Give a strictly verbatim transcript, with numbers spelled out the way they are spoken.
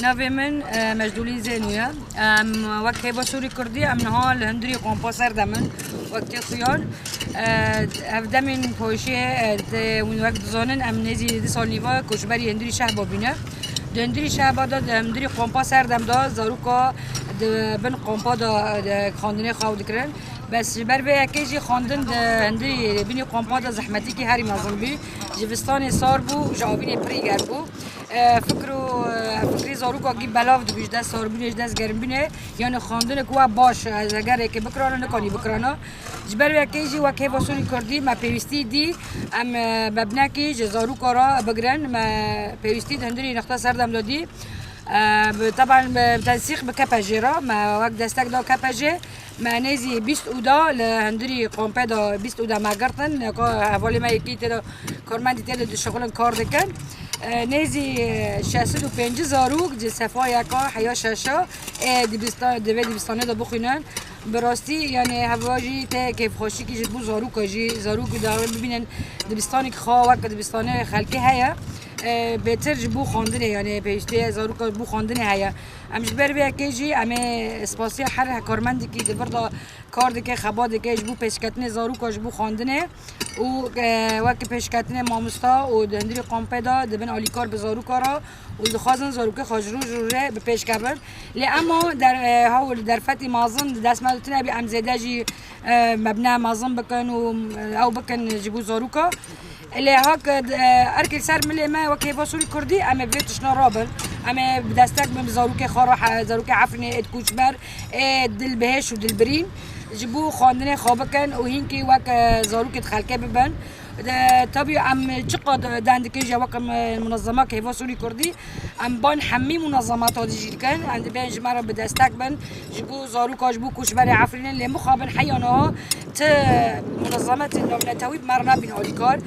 Navê min, e, Mecdûlî Zênû ye. Em wek Hêva Sûrî Kurdî, em niha li hundirî kompa Serdem in, wek tê xuyan. E, ev demên poşê, e, di, hûn wek dizanin, em nêzî du sal nîva koçberî hundirî Şehba bîne. Di hundirî Şehba de, di hundirî kompa Serdem de, zaroka di bin kompa de, di xandinê xwe dikirin. Bes ji ber vê yekê jî xandin di hundirî binî kompa de zehmetîkî herî mezin bî. Ji vistanê sar bû, ji avînê pirî germ bû. E, fikr û, e, fikrî zarokakî belav dibû ji dest sarbûnê, ji dest germbûnê. Yani xandinek we baş, e, ez eger êkê bikirana, nikanî bikirana. Ji ber wê yekê jî wek Hêva Sûrî Kurdî me pêwîstî dî, em, e, mebnekî ji zaroka re bigirin, me pêwîstî di hundirî nexta Serdem de dî. E, bi, teban bi tensîq bi K P J re, me wek destek da K P J. Me nêzî bîst û da li hundirî kompe de bîst û da me girtin. Ka hevalê me yekî tê de, karmendî tê de dişixulin, kar dikin. E, nêzî şeş sed û pêncî zarok ji sefayeka heya şeşa ê dibistan-, di vê dibistanê de bixwînin. Bi rastî, yani, heva jî tê kêfxweşîkî ji bo zaroka jî, zarok û dawin bibînin dibistanek xwe wek dibistanê xelkê heye. E, bêtir ji bo xwendinê, yani, pêwîstiya zaroka ji bo xwendinê heye. Em ji ber vê yekê jî em ê spasiya her karmendekî di vir de kar dike, xebat dike ji bo pêşketinê zaroka ji bo xwendinê û, e, wek pêşketinê mamosta û di hundirî kompe de dibin alîkar bi zaroka re û dixwazin zarokê xwe ji roj rojê bi pêş kevin. Lê ema der, e, hewl derfetî mezin di dest me de tune bî, em zêde jî, e, mebne mezin bikin û, e, ew bikin ji bo zaroka. Lê hak, e, erk li ser milê me wek Hêva Sûrî Kurdî, em ê bi vê tiştna rabin. Em ê bi destek bin, bi zarokê xwe re, zarokê Efrînê ê di koçber, ê dilbihêş û dilbirîn. Ji bo xwendinê xwe bikin û hînkî wek, e, zarokê di xelkê bibin. De, tabî em çiqas deng dikin jî wek em, e, munezemek Hêva Sûrî Kurdî, em ban hemî munezemata dî jî dikin. Em dibên ji me re bi destek bin. Ji bo zaroka, ji bo koçberê Efrînê, lê mixabin heya niha ti munezemetên navnetewî bi me re nebîn alîkar.